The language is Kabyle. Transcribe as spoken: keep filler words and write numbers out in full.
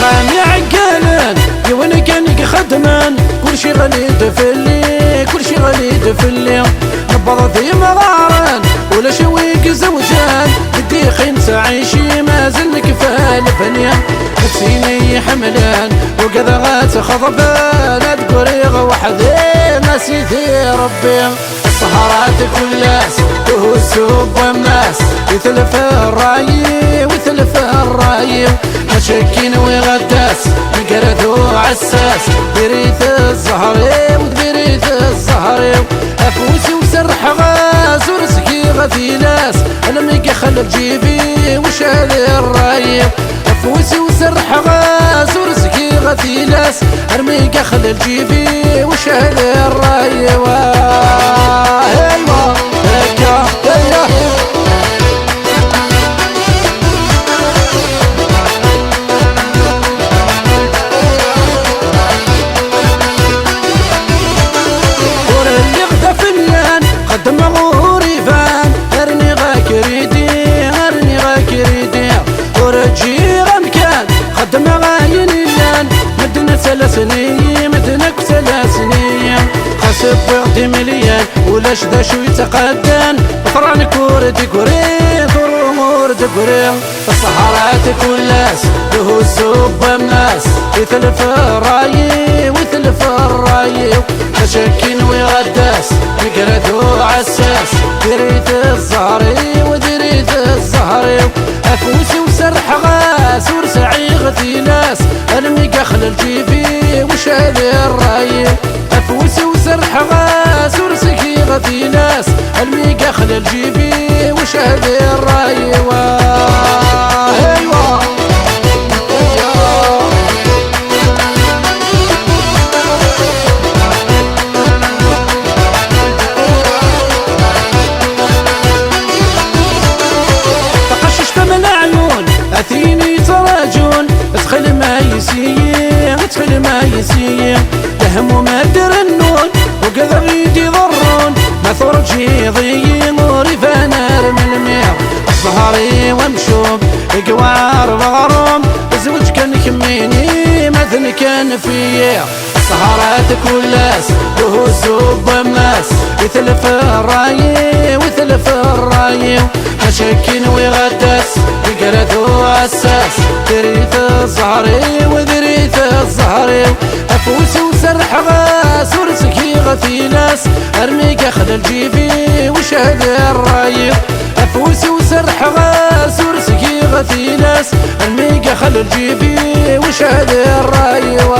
Am iɛeggalen, yiwen kan i ixeddmen, kulci ɣli-d fell-i, kulci ɣli-d fell-i. Newweḍ d imɣaren, ulac wi izewǧen, deg ddixi nettɛici, mazal nekfa lebni. D tin i yi-ḥemmlen, ugadeɣ ad tt-xeḍben, ad guriɣ weḥd-i, a Sidi Ṛebbi. Sseharat kul ass, uhuzzu n wammas, itlef ṛṛay-iw, itlef ṛṛay-iw. Mačči akken wiɣ ad d-tas, megrad uɛessas, diri-t zzher-iw, diri-t zzher-iw. Afus-iw serrḥeɣ-as, ur sgiɣ tilas, almi gaxel lǧib-iw, cali ṛṛay-iw. Afus-iw serrḥeɣ-as, ur zgiɣ tilas, armi gaxel lǧib-iw, cali ṛṛay-iw. Aywa, akka, aywa. Ur lliɣ d afenyan, xeddmeɣ ur iban, rniɣ akridi, rniɣ akridi. Ur ǧǧiɣ amkan, xeddmeɣ ayen illan. Medden ttalasen-iyi, medden akk ttalasen-iyi. Xas wwiɣ-d imelyan, ulac d acu yettqaddan. Ṭṭran-k ur d-gri, ṭurum ur d-gri. Sseharat kul ass, d uhuzzu n wammas, itlef ṛṛay-iw, itlef ṛṛay-iw. Mačči akken wiɣ ad d-tas, megrad uɛessas, diri-t zzher-iw, diri-t zzher-iw. Afus-iw serrḥeɣ-as, ur sɛiɣ tilas, almi gaxel lǧib-iw, cali ṛṛay-iw. Afus-iw serrḥeɣ-as, ur sgiɣ tilas, almi gaxel lǧib-iw, cali ṛṛay-iw. Aywa. Taqacict am leɛyun, a tin yettraǧun, ttxil ma yis-iyi, ttxil ma yis-iyi. Lehmum ad d-rennun, ugadeɣ i d-iḍerrun. Ma turǧiḍ-iyi, ur iban ar melmi. Zzher-iw amcum, i yewɛer weɣrum, zweǧ kan kemmini, ma d nekk anef-iyi. Sseharat kul ass, d uhuzzu n wammas, itlef ṛṛay-iw, itlef ṛṛay-iw. Mačči akken wiɣ ad d-tas, megrad uɛessas, diri-t zzher-iw, diri-t zzher-iw. Afus-iw serrḥeɣ-as, ur sgiɣ tilas, armi gaxel lǧib-iw, cali ṛṛay-iw. Afus-iw serrḥeɣ-as, ur sgiɣ tilas, armi gaxel lǧib-iw, cali ṛṛay-iw.